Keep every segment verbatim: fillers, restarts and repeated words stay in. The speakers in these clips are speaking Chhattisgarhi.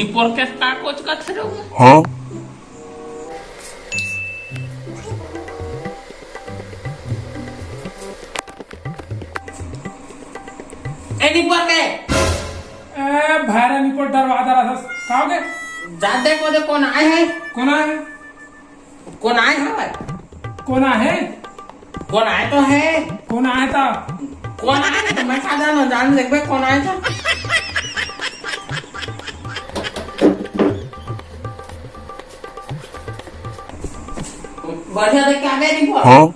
निपोर के का कोचकत हे रहुआ? हाँ? ए निपोर के। ए, भैरा निपोर डरवा डरा था। का हो गे? जा देख, वो देख, कोन आय हे। कोन आय हे? कोन आय हवय? कोन आय हे? कोन आय तो हे। कोन आय त? कोन आय त मैं का जानव, जान देखबे कोन आय त। बढ़िया देख के आगे निपोर। हाँ?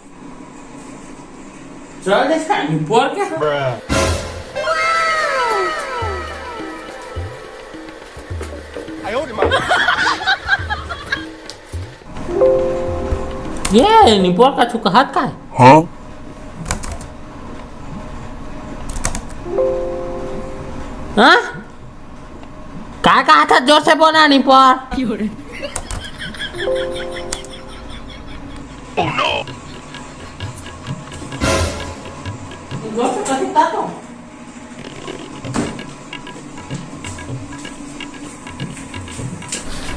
चल दे साइड में पड़ के। ये निपोर का छुकहात का है? हाँ? हाँ? का कहा था? जोर से बोला निपोर।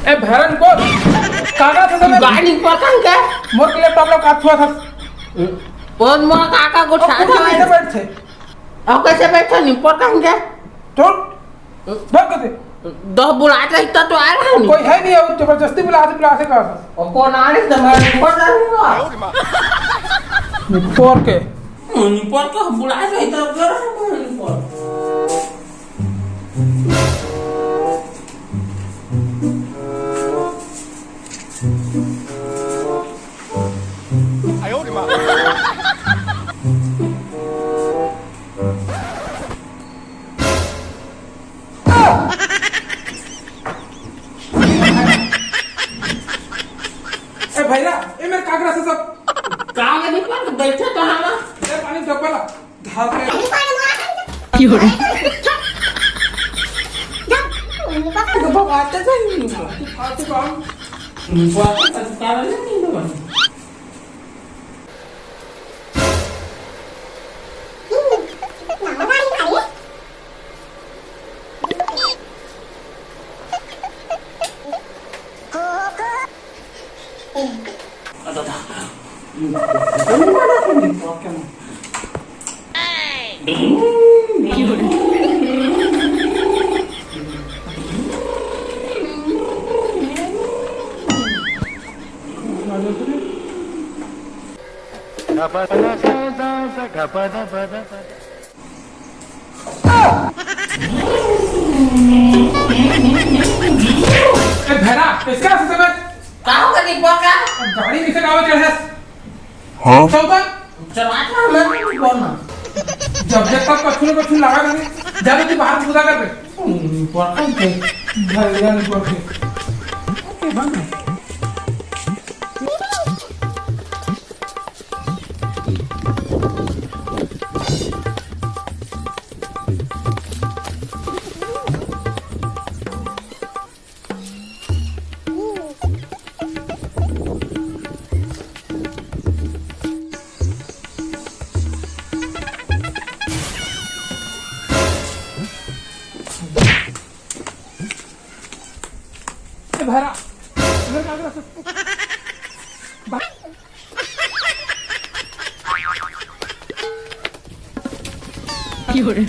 ए भैरन बोल, काका से तू गाय निपोर कहाँ के? मोर के लैपटॉप ला काट छुआ था। कौन मोर काका को अब छाता तू है? कैसे बैठे? अब कैसे बैठे निपोर कहाँ के? तो दो कते? दो बुलात रही तो, तो आए रहा नहीं। कोई है नहीं, अब जबरदस्ती बुला से, बुला से कहा था। और कौन आ रही तो मैं निपोर कहाँ के? निपोर के। निपोर का बुलात रही तो क्यों रहा निपोर? ए भैया, ए मेरे कागरा से सब। कागज नहीं पर बैठे तो हम। ए पानी डब्बा ला। धार के। की हो रही? डब्बा बात है सही नहीं। फालतू काम। बात है, संस्कार नहीं, नहीं, नहीं। ए, भैरा, इसका से समय का होगा निपोर का? गाड़ी में से गावे चढ़े। हाँ? चौदह। चला था, मैं नहीं बोलना। जब जब तक कछु न कछु लगा रहे, जब तक बाहर पूजा कर रहे। निपोर का के? भैरा निपोर के। ओके, बन। ए भैरा, इधर का, इधर से। की हो रहा है?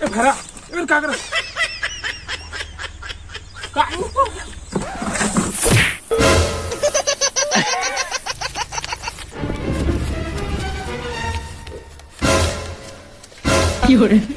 ए भैरा, ए का कर? की हो रहा है?